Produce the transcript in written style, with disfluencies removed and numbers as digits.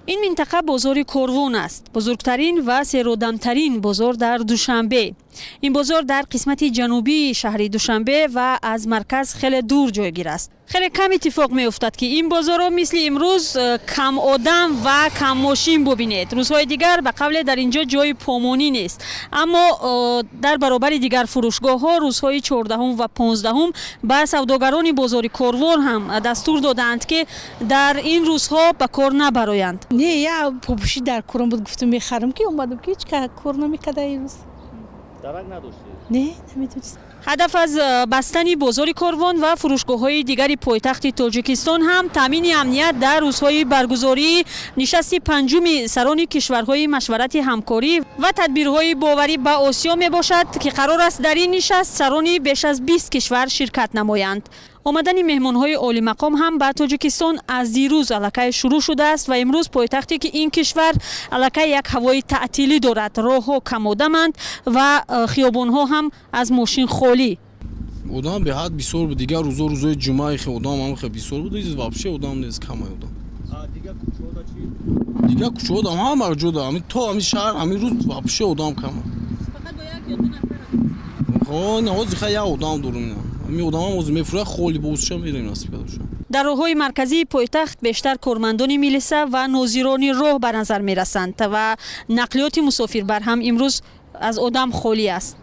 Ин минтақа бозори Корвон аст, бузургтарин ва серодамтарин бозор дар Душанбе. Ин бозор дар қисмати ҷанубии шаҳри Душанбе ва аз марказ хеле дур ҷойгир аст. Хеле кам иттифоқ меуфтад, ки ин бозорро мисли имрӯз кам одам ва кам мошин бубинед. Рӯзҳои дигар, ба қавле, дар ин ҷо ҷои помонӣ нест, аммо дар баробари дигар фурӯшгоҳҳо рӯзҳои 14-ҳум ва 15-ҳум ба савдогарони бозори Корвон ҳам дастур додаанд, ки дар ин рӯзҳо ба кор набароянд. Не, я попуши дар корам буд, гуфтам, мехарам, ки омадам, ки ҳеч кор намекарда имрӯз. Дарак надоштед? Не, намедонист. Ҳадаф аз бастани бозори Корвон ва фурӯшгоҳҳои дигари пойтахти Тоҷикистон ҳам таъмини амният дар рӯзҳои баргузории нишасти панҷуми сарони кишварҳои Машварати ҳамкорӣ ва тадбирҳои боварӣ ба Осиё мебошад, ки қарор аст дар ин нишаст сарони беш аз 20 кишвар ширкат намоянд. Омадани меҳмонҳои олимақом ҳам ба Тоҷикистон аз дирӯз аллакай шурӯъ шудааст ва имрӯз пойтахте ки ин кишвар аллакай як ҳавои таътилӣ дорад, роҳҳо камодаманд ва хиёбонҳо ҳам аз мошин холӣ. Одам беҳад бисёр буд. Дигар рӯзо, рӯзои ҷумъа, хе одам ҳам хе бисёр буд, вообще одам нест, камай одам. Дигар кӯчаода чӣ? Дигар кӯчаода ҳама ҷода, ҳами то ҳами шаҳр ҳамин рӯз вообще одам кама. Ҳозир ха як одам дорум, ҳами одамам ҳозир мефурӯяд, холи бозша мерем, насиб карда боша. Дар роҳҳои марказии пойтахт бештар кормандони милиса ва нозирони роҳ ба назар мерасанд ва нақлиёти мусофирбар ҳам имрӯз аз одам холӣ аст.